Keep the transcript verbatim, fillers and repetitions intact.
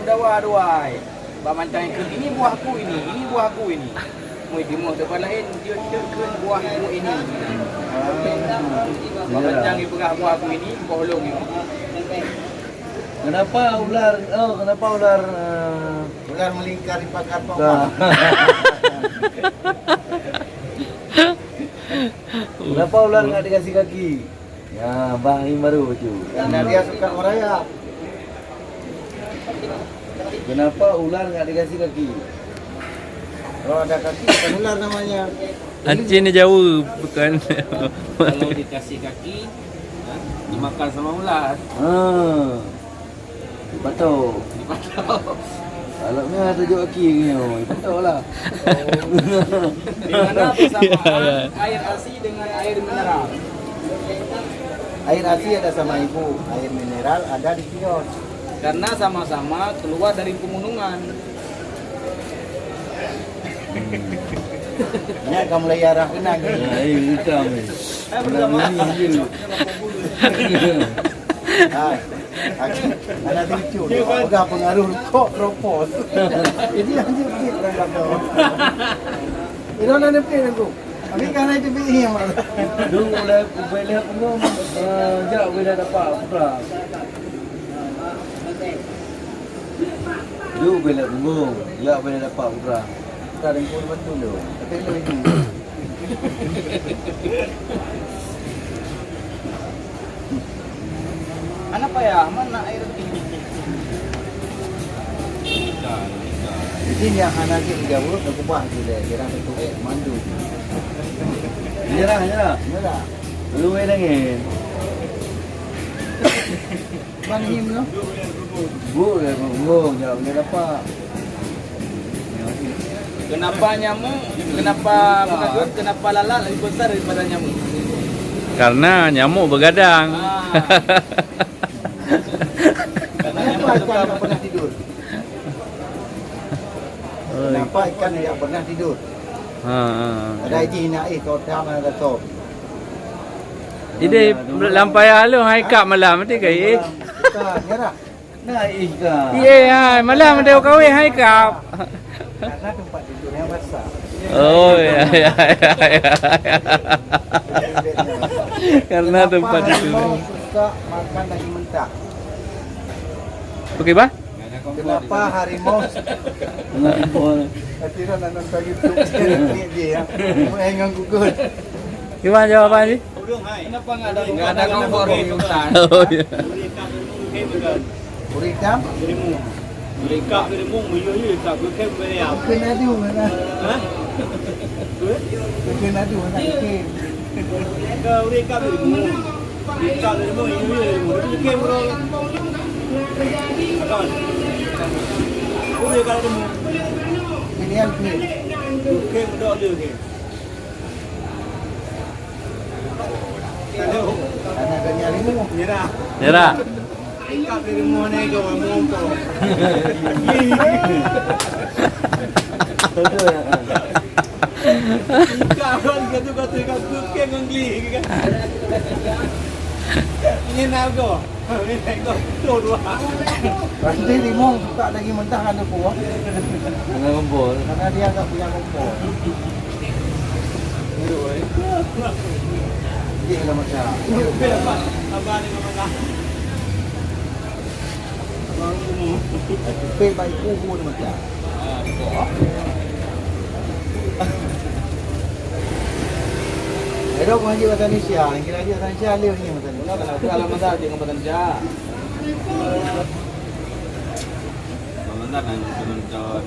Dawa dua ai. Bak mantong kheun, "Ini buahku ini, ini buahku ini." Mui timoh teumpat laén, jeuet, jeuet kheun buahku ini. Bak mantong ipeugah buahku ini, boh lôn nyoe. Kenapa ular, oh, kenapa ular, eh, ular melingkar di pagar pokok? Nah. Kenapa ular nggak dikasih kaki? Ya, bah, ini baru tu. Karena dia suka merayap. Kenapa ular nggak dikasih kaki? Kalau ada kaki, bukan ular namanya. Anjing ni jauh, bukan. Kalau dikasih kaki, ha, dimakan sama ular. Ha. Dipatok. Dipatok. Kalau ni ada jok kaki ni, oh, dipatok lah. Di mana persamaan air asli dengan air mineral? Air asli ada sama ibu, air mineral ada di kios. Karena sama-sama keluar dari pegunungan. Nyak ka mulai arah keunan ni. Ya, eh, hitam ni. Eh, bersama. Nah, ini je. Ha, anak cucu dia pegang pengaruh rukok, kropos. Jadi, lanjut sikit orang kata. Ina nak nepek aku. Tapi kan ada bi yang malu. Dulu boleh, boleh punggung, eh, jak boleh dapat putra. Dulu boleh punggung, jak boleh dapat putra. Kita ada pun betul tu. Tapi lu ini. Hana payah, mana air. Jadi, nyang hana jeuet jaweueb, geubah jih lé, jiran teutuek mandum. Nyerah, nyerah. Nyerah. Luweh nangis. Ban him tu. Bu, bu, jawab dia dapat. Kenapa nyamuk, kenapa, bukan, kenapa lalat lebih besar daripada nyamuk? Karena nyamuk begadang. Ah. Kenapa ikan tak pernah tidur? Oh. Kenapa ikan tidak pernah tidur? Ha, ha, ha. Ada iji nak, eh, kau dah mana dah top. Jadi, lam payah lôn hai kap malam, nanti ke, eh? Bukan, nyerah. Nah, ih, ka. Iya, hai, malam ada kawin, hai, kap. Karena tempat tidurnya basah. Oh, ya, ya, ya, ya. Karena tempat tidur. Kenapa harimau suka makan daging mentah? Oke, bah? Kenapa harimau? Nah, boleh. Nanti dah nak nonton YouTube, dia, dia. Main dengan Google. Gimana jawaban ni? Kenapa nggak ada kompor di hutan? Oh, iya. Ureueng hitam? Ureueng kap di rimueng, meuyue-yue kap, bukon beuliau. Bukon adu, mana? Hah? Bukon adu, mana? Bukon. Ke ureueng kap di rimueng. Ureueng kap di rimueng, meuyue-yue di rimueng. Bukon, bro. Kan? Ureueng kap di rimueng. Ini yang bukon. Bukon, bro, dia, bukon. Anak ganya lima. Nyerah. Nyerah. Ikap di rumah ni, jom rumah kau. Ikap kan, kata-kata kat tu, kan, kan, geli, kan. Ini nak kau. Pasti limong suka daging mentah kan tu, Pu? Dengan kompor. Karena dia agak punya kompor. Dia dah macam. Pek baik kubu ni macam. Ada pun haji bahasa Indonesia, kira haji bahasa Indonesia, dia ni bahasa Indonesia. Kalau masa dia bahasa Indonesia. Bang Mantan, teman-teman.